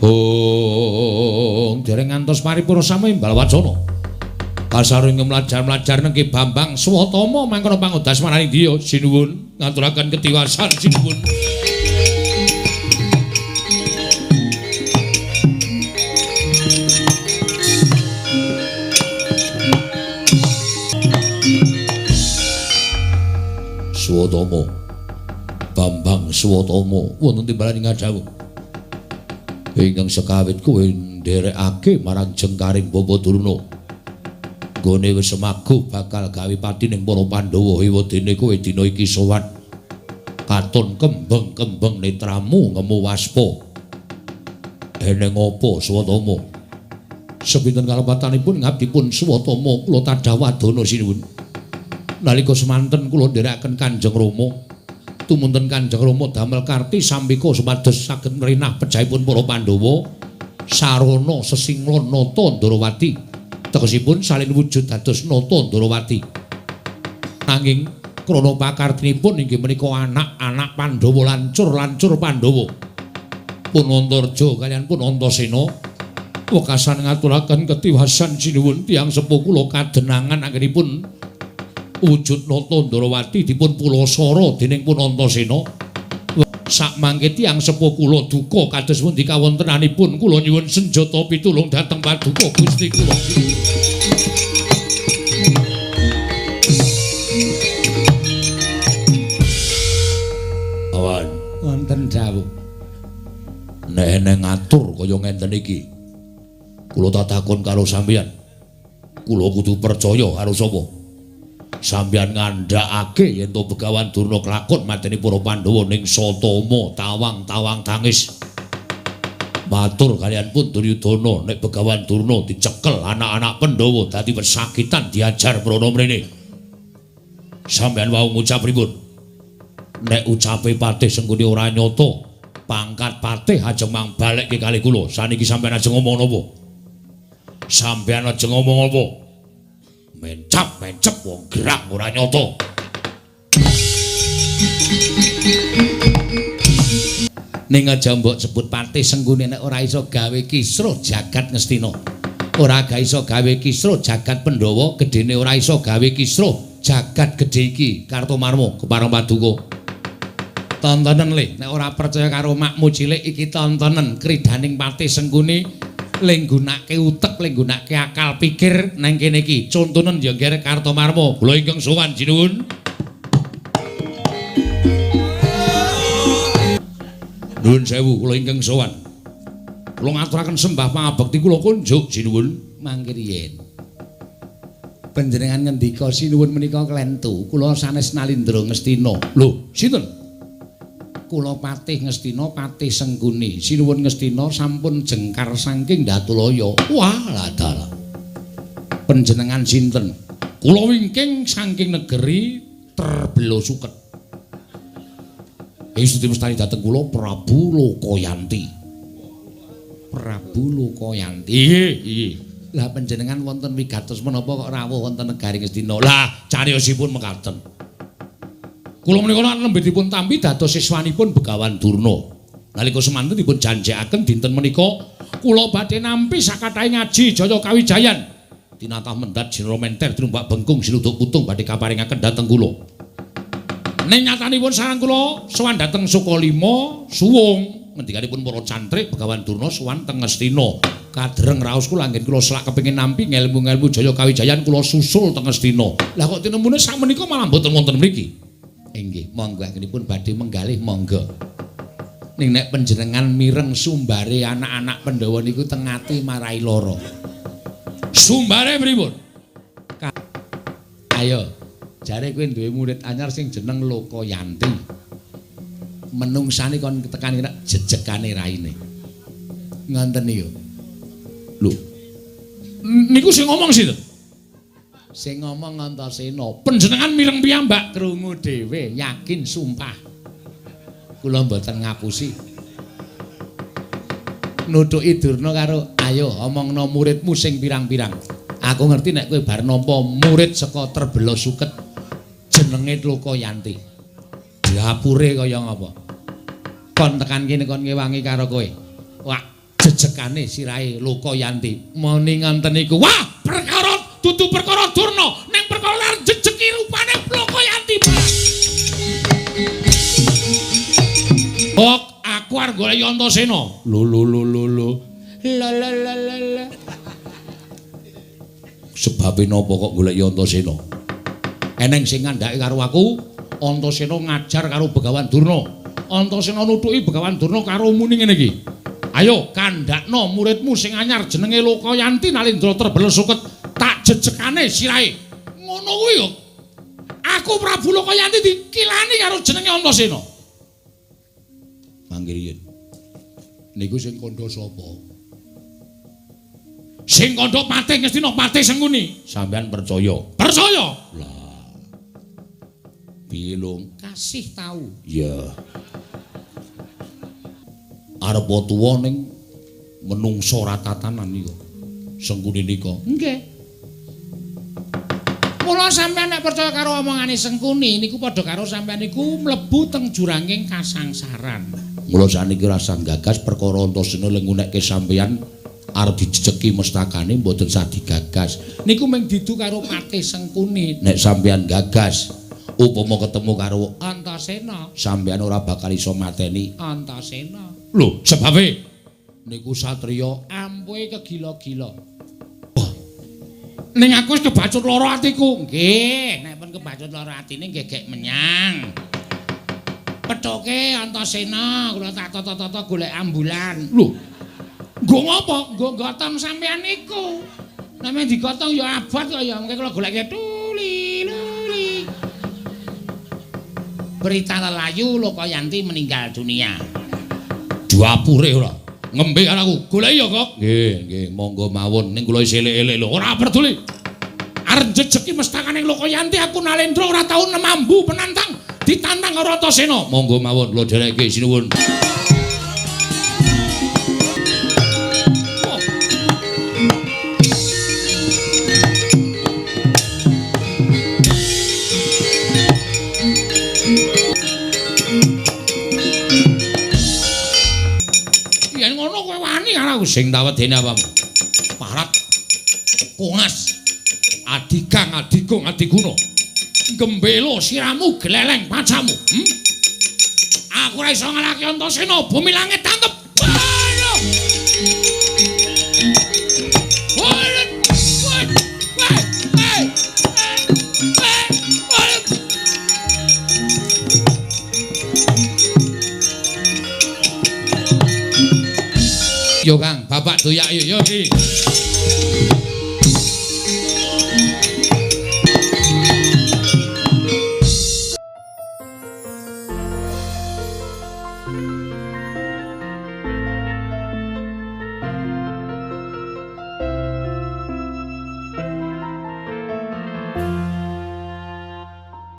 Oh, dereng ngantos paripurna sami imbal wacana. Kasaring mlajar-mlajar nengke Bambang Swatama mangkono pangodas marang India. Sinuwun ngaturaken ketiwasan sinuwun. Swatama Bambang Swatama wonten timbalan ing dawuh. Ingkang sekawit kowe nderekake marang jengkaring Bapa Durna. Nggone wis semagu bakal gawe pati ning para Pandhawa ewadene kowe dina iki sowan. Katon kembeng-kembeng netramu ngemu waspa. Eneng apa Swatama? Sepinten kalepatanipun ngabdipun Swatama kula tadhah wadana sinuwun. Nalika semanten kula nderekaken Kanjeng Rama. Tumunten Kanjeng Rama damel karti sambika supados saged mrinah pejahipun para Pandhawa sarana sesinglon Nata Ndrawati. Tegesipun salin wujud dados Nata Ndrawati. Nanging krana pakartinipun inggih menika anak-anak Pandhawa lancur-lancur Pandhawa. Punantarja kaliyan Punantasena wekasan ngaturaken ketiwasan sinuwun tiyang sepuh kula kadenangan anggenipun wujud Nata Ndrawati dipun pulasara dening Punantasena. Sakmangke tiyang sepuh kula duka kados pundi kawontenanipun kula nyuwun senjata pitulung dhateng paduka Gusti kula. Awan wonten dawuh. Nek eneng ngatur kaya ngenten iki kula tak takon karo sampeyan. Kula kudu percaya karo sapa? Sampeyan ngandhakake yen to Begawan Durna klakon mateni para Pandhawa ning Satama tawang-tawang tangis. Matur kaliyan pun Duryudana nek Begawan Durna dicekel anak-anak Pandhawa dadi pesakitan diajar mrono mrene. Sampeyan wau ngucap pripun? Nek ucape Patih Sengkuni ora nyata, pangkat Patih ajeng mang balekke kalih kula. Saniki sampeyan ajeng ngomong napa? Sampeyan ajeng ngomong apa? Mencap-mencep wong gerang ora nyata. Ning aja mbok sebut Patih Sengkuni nek ora iso gawe kisruh jagat Ngastina. Ora ga iso gawe kisruh jagat Pandhawa, gedene ora iso gawe kisruh jagat gedhe iki Kartomarma kepareng paduka. Tontonen le, nek ora percaya karo makmu cilik iki tontonen kridaning Patih Sengkuni le nggunake utek, le nggunake akal pikir nang kene iki. Contonen ya ngger Kartomarma. Kula ingkang sowan sinuwun. Nuwun sewu kula ingkang sowan. Kula ngaturaken sembah pangabekti kula kunjuk sinuwun. Mangke riyin. Panjenengan ngendika sinuwun menika klentu, kula sanes Nalindra Ngastina. Lho, sinten? Kula Patih Ngastina, Patih Sengkuni. Sinuwun Ngastina sampun jengkar saking Datulaya. Wah, ladalah. Panjenengan sinten? Kula wingking saking negeri Terbela Suket. Ing mestani dhateng kula Prabu Lokayanti. Prabu Lokayanti. Nggih, nggih. Lah panjenengan wonten wigatos menapa kok rawuh wonten negari Ngastina? Lah, cariyosipun mekaten. Kula menika nembe dipun tampi dados siswanipun Begawan Durna. Nalika semanten dipun janjekaken dinten menika kula badhe nampi sakathahe ngaji Jaya Kawijayan. Tinatah mendhat jinara menter tinumbak bengkung sinuduk putung badhe kaparingaken dhateng kula. Ning nyatanipun sareng kula sowan dhateng Sukalima suwung ngendikanipun para cantrik Begawan Durna sowan teng Ngastina. Kadreng raos kula anggen kula selak kepengin nampi ngelmu-ngelmu Jaya Kawijayan kula susul teng Ngastina. Lah kok tinemune sakmenika malah mboten wonten mriki. Inggih, monggo anggenipun badhe menggalih monggo. Ning nek panjenengan mireng sumbare anak-anak Pandhawa niku teng ati marai lara. Sumbare pripun? Ayo. Jare kowe duwe murid anyar sing jeneng Lokayanti. Menungsane kon tekan kene jejegane raine. Ngoten niku. Lho. Niku sing ngomong sinten? Sing ngomong Antasena. Panjenengan mireng piyambak krungu dhewe, yakin sumpah. Kula mboten ngapusi. Nuthuki Durna karo ayo omongno muridmu sing pirang-pirang. Aku ngerti nek kowe bar nampa murid saka Terbela Suket jenenge Lokayanti. Dapure kaya ngapa? Kon tekan kene kon ngewangi karo kowe. Wah, Jejekane sirahe Lokayanti. Muni ngonten niku. Wah, perkara dudu perkara Durna, ning perkara arep jejeki rupane Lokayanti. Kok aku arep golek Antasena. Lho lho lho lho lho. La la la la la. Sebabe napa kok golek Antasena? Eneng sing ngandhake karo aku, Antasena ngajar karo Begawan Durna. Antasena nutuki Begawan Durna karo muni ngene iki. Ayo kandhakno muridmu sing anyar jenenge Lokayanti Nalendra Terbel Suket, tak jejekane sirahe. Ngono kuwi yo. Aku Prabu Lokayanti dikilani karo jenenge Antasena. Manggih yen. Niku sing kandha sapa? Sing kandha Patih Ngastina, Patih Sengkuni. Sampeyan percaya? Percaya. Lah. Piye lung? Kasih tahu. Iya. Arep tuwa ning menungsa ora tatanan nika. Sengkuni nika. Nggih. Mula sampeyan nek percaya karo omongane Sengkuni niku padha karo sampeyan niku mlebu teng juranging kasangsaran. Mula saniki rasa gagas perkara Antasena le ngunekke sampeyan arep dijejeki mestakane mboten sah digagas. Niku mung didu karo Patih Sengkuni. Nek sampeyan gagas upama ketemu karo Antasena, sampeyan ora bakal iso mateni Antasena. Lho, sebabe niku satriya ampuhe kegila-gila. Wah. Ning aku wis kebacut lara atiku. Nggih, nek pun kebacut lara atine nggih gek menyang. Pethuke Antasena kula tak tata-tata golek ambulan. Lho. Nggo ngopo? Nggo gotong sampeyan niku. Nek men digotong ya abot kok ya, mengke kula goleke tuli luli. Berita lelayu Lokayanti meninggal dunia. Dapure ora. Ngembe karo aku. Goleki ya kok. Nggih, nggih, monggo mawon ning kula isih elek-elek lho. Ora peduli. Arep jejeki mestakane Lokayanti aku Nalendra ora tau nemambu penantang, ditantang karo Antasena. Monggo mawon kula dherekke sinuwun. Yen ngono kowe wani karo aku sing tak wedeni apamu. Parat kongas adigang adigung adiguna. Gembelo siramu gleleng pacamu. Aku ora iso ngalahke Antasena, bumi langit tangkep. Aduh. Yo Kang, bapak doyak yo yo iki.